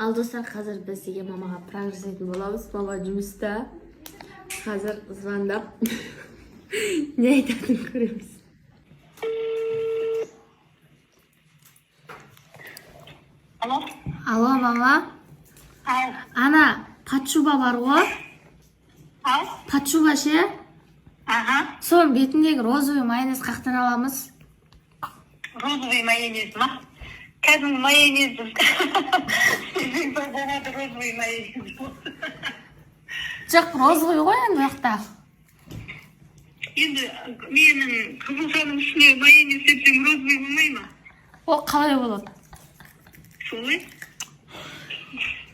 Ал, достар, қазір біз деген мамаға пранк жасайтын боламыз. Мама жұмыста. Қазір звондап, не айтатынын көреміз. Алло. Алло, мама. Ау. Ана патшуба бар ғой. Ау. Патшуба ше. Ага. Соның бетіндегі розовый майонез қаяқтан аламыз? Розовый майонез ма? Кәдімгі майонез болады, розовый майонез. Жоқ, розовый ғой енді бұл жақта. Енді менің қызылшаның үстіне майонез сепсең, розовый болмай ма? Ол қалай болады? Солай.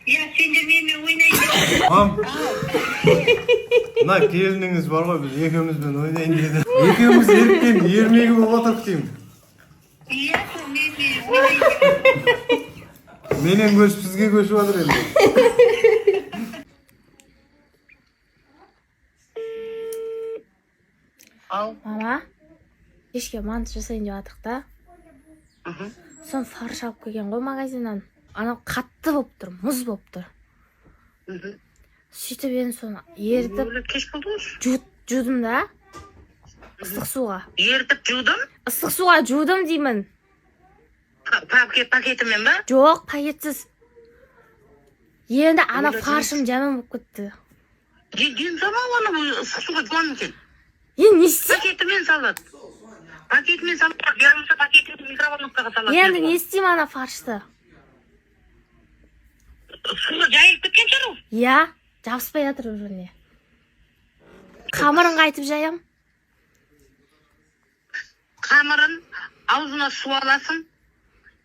Иә, сендер менімен ойнайды. Мам, мына келініңіз бар ғой, біз екеумізбен ойнайын деді. Екеуміз еріккен ермегі болып отырық деймін. Иә, сол менімен ойнайды. Менен көшіп, сізге көшіп жатыр енді. Ау. Мама, кешке манты жасайын деп жатырық та. Соны фарш алып келген ғой магазиннан. Анау қатты болып тұр, мұз болып тұр. Сөйтіп енді соны ерітіп Кеш болды ғой. Жудым да ыстық суға. Ерітіп жудым. Ыстық суға жудым деймін. Пакет пакетімен ба? Жоқ, пакетсіз. Енді ана Ойлап фаршым жаман болып кетті. Жем сама, оны ыстық суға жуамын екен. Енді не істеймін? Пакетімен салады. Пакетімен салады. Болмаса пакетімен микроволновкаға салады. Енді не істеймін ана фаршты? Суға жайылып кеткен шығар ол. Иә, жабыспай жатыр бір біріне. Қамырын қайтып жаям? Қамырын аузына су аласың.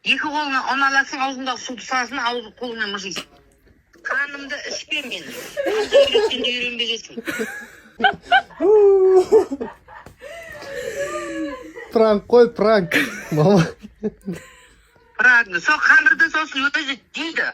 Екі қолыңа ұн аласың, аузыңдағы суды саласың, аузы қолыңмен мыжисың. Қанымды ішпе мен. Қанша үйретсең де үйренбегенсің. Пранк қой, пранк, мама. Правильно. Сол қамырды сосын өзі жейді.